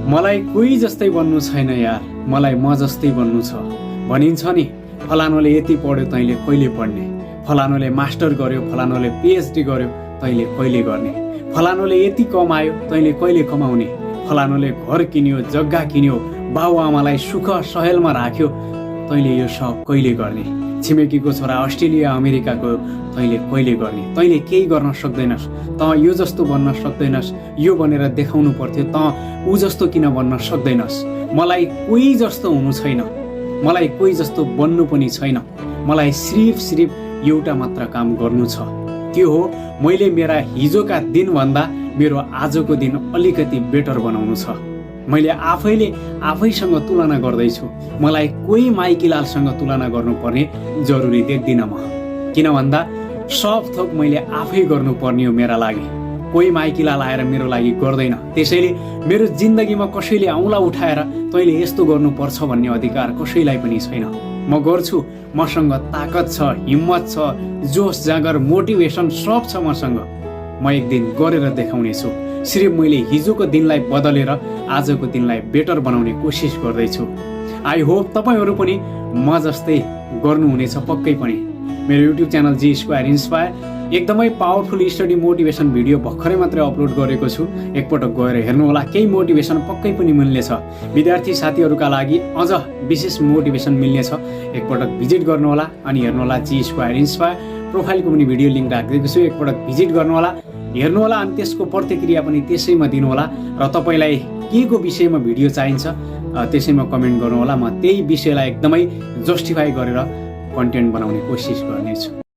मलाई कोही जस्तै बन्नु छैन यार, मलाई म जस्तै बन्नु छ। भनिन्छ नि फलानुले यति पढ्यो तैँले कहिले पढ्ने, फलानुले मास्टर गर्यो, फलानुले पिएचडी गर्यो तैँले कहिले गर्ने, फलानुले यति कमायो तैँले कहिले कमाउने, फलानुले घर किन्यो, जग्गा किन्यो, बाबुआमालाई सुख सहेलमा राख्यो तैँले यो सब कहिले गर्ने, छिमेकीको छोरा अस्ट्रेलिया अमेरिकाको तैँले कहिले गर्ने, तैँले केही गर्न सक्दैनस्, तँ यो जस्तो बन्न सक्दैनस्, यो बनेर देखाउनु पर्थ्यो, तँ ऊ जस्तो किन बन्न सक्दैनस्। मलाई कोही जस्तो हुनु छैन, मलाई कोही जस्तो बन्नु पनि छैन, मलाई सिर्फ एउटा मात्र काम गर्नु छ। त्यो हो मैले मेरा हिजोका दिनभन्दा मेरो आजको दिन अलिकति बेटर बनाउनु छ। मैले आफैसँग तुलना गर्दैछु, मलाई कोही माइकीलालसँग तुलना गर्नुपर्ने जरुरी देख्दिनँ म। किन भन्दा सब थोक मैले आफै गर्नुपर्ने हो मेरा लागि, कोही माइकीलाल आएर मेरो लागि गर्दैन। त्यसैले मेरो जिन्दगीमा कसैले औँला उठाएर तैँले यस्तो गर्नुपर्छ भन्ने अधिकार कसैलाई पनि छैन। म गर्छु, मसँग ताकत छ, हिम्मत छ, जोस जाँगर मोटिभेसन सब छ मसँग। म एक दिन गरेर देखाउनेछु। सिर्फ मैले हिजोको दिनलाई बदलेर आजको दिनलाई बेटर बनाउने कोसिस गर्दैछु। आई होप तपाईँहरू पनि म जस्तै गर्नुहुनेछ पक्कै पनि। मेरो युट्युब च्यानल जी स्क्वायर इन्स्पायर एकदमै पावरफुल स्टडी मोटिभेसन भिडियो भर्खरै मात्रै अपलोड गरेको छु, एकपटक गएर हेर्नुहोला, केही मोटिभेसन पक्कै पनि मिल्नेछ। विद्यार्थी साथीहरूका लागि अझ विशेष मोटिभेसन मिल्नेछ, एकपटक भिजिट गर्नुहोला अनि हेर्नुहोला जी स्क्वायर इन्स्पायर। प्रोफाइलको पनि भिडियो लिङ्क राखिदिएको छु, एकपटक भिजिट गर्नुहोला, हेर्नुहोला अनि त्यसको प्रतिक्रिया पनि त्यसैमा दिनुहोला र तपाईँलाई के को विषयमा भिडियो चाहिन्छ त्यसैमा कमेन्ट गर्नुहोला। म त्यही विषयलाई एकदमै जस्टिफाई गरेर कन्टेन्ट बनाउने कोसिस गर्नेछु।